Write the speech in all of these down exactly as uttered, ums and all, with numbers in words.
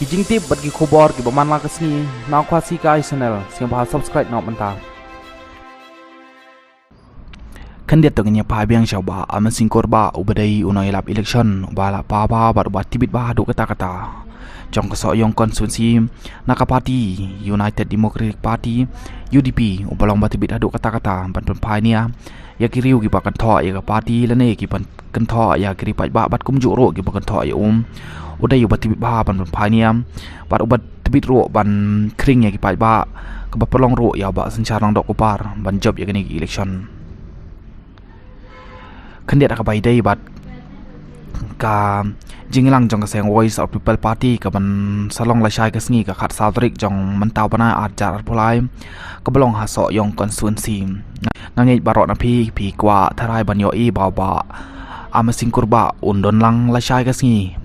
Ki jingtip bad ki khubor kiba man la ka sngi na Khasi Kai Channel, sngewbha subscribe noh mynta. Khyndiat to ngin ïa phai biang sha u Bah Amensing Kurbah uba dei u nongïalap election uba la paw bha bad uba tbit bha haduh katta katta jong ka Sohiong constituency na ka party United Democratic Party, U D P, uba long ba tbit haduh katta katta ban pynphai nia ïa ki riew kiba kynthoh ïa ka party lane kiba kynthoh ïa ki ri paidbah bad kumjuh ruh kiba kynthoh ïa u. U dei uba tbit bha ban pynphai nia bad uba tbit ruh ban khring ïa ki paidbah, kaba pynlong ruh ïa u Bah Synshar Lyngdoh Kupar ban jop ïa kane ka election. Khyndiat ha kaba ïadei bad ka jingïalang jong ka seng Voice of People Party kaban sa long lashai ka sngi ka khatsaw tarik jong mynta u bnai arhajar arphew lai, kaba long ha Sohiong constituency. Nga ngeit baroh na phi, phi kwah tharai ban ïohi ba u Bah Amensing Kurbah un don lang lashai ka sngi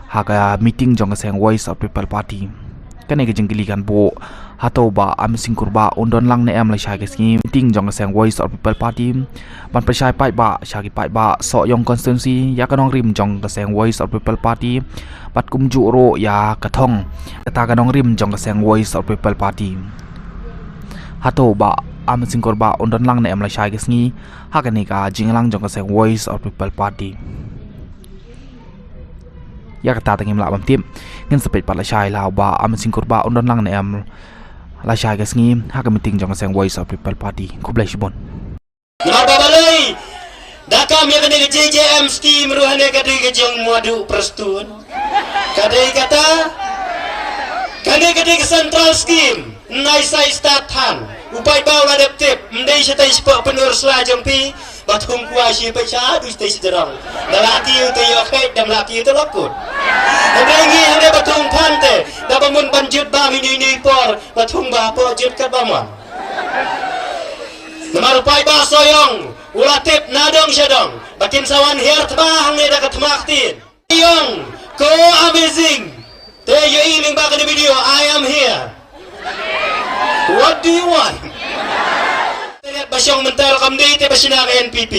ha ka meeting jong ka seng Voice of People Party. Kane ka jingkylli kan buh, hato u Bah Amensing Kurbah un don lang ne em lashai ka sngi meeting jong ka seng Voice of People Party ban pynshai paidbah sha ki paidbah Sohiong constituency ïa ka nongrim jong ka seng Voice of People Party bad kumjuh ruh ïa ka thong kata ka nongrim jong ka seng Voice of People Party. Hato u Bah Amensing Kurbah un don lang ne em lashai ka sngi ha kane ka jingïalang jong ka seng Voice of People Party? Ïa kata te ngim lah ban tip. Ngin sa peit pat lashai la u Bah Amensing Kurbah un don lang ne em lashai ka sngi ha ka meeting jong ka seng Voice of People Party. Khublei shibun. Namar ba balei da kam ïa kane ka J J M scheme ruh, hane ka dei ka jong Madu Prestone. Ka dei kata, kane ka dei ka central scheme. Nai sai start than u paidbah u la dep tip. Ym dei shatei shapoh pynur sla jong phi ba thung kwai shi paisa, du shatei shi jrong. Da la kiew te ïoh kheit, da la kiew te la kut. Hynrei ngi hynrei ba thung than te, da ba mun ban jut ba mi ni ni por ba thung ba hapoh jut kat ba mon. Namar u paidbah Sohiong u la tip na dong sha dong ba kin sa wan hiar thma hangne da ka thma ktien. Sohiong, ko amazing. Te ïohi lyngba kane video, I am here. What do you want? Te ba shong mynta ruh kam dei te ba shna ka N P P.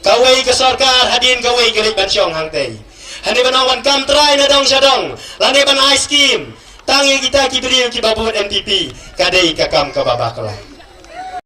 Kawei ka sorkar hadien kawei ka leit ban shong hangtei. Hynrei ban ong ban kam trai na dong sha dong, lane ban ai skim tang ïa kita ki briew kiba bud N P P, ka dei ka kam kaba bakla.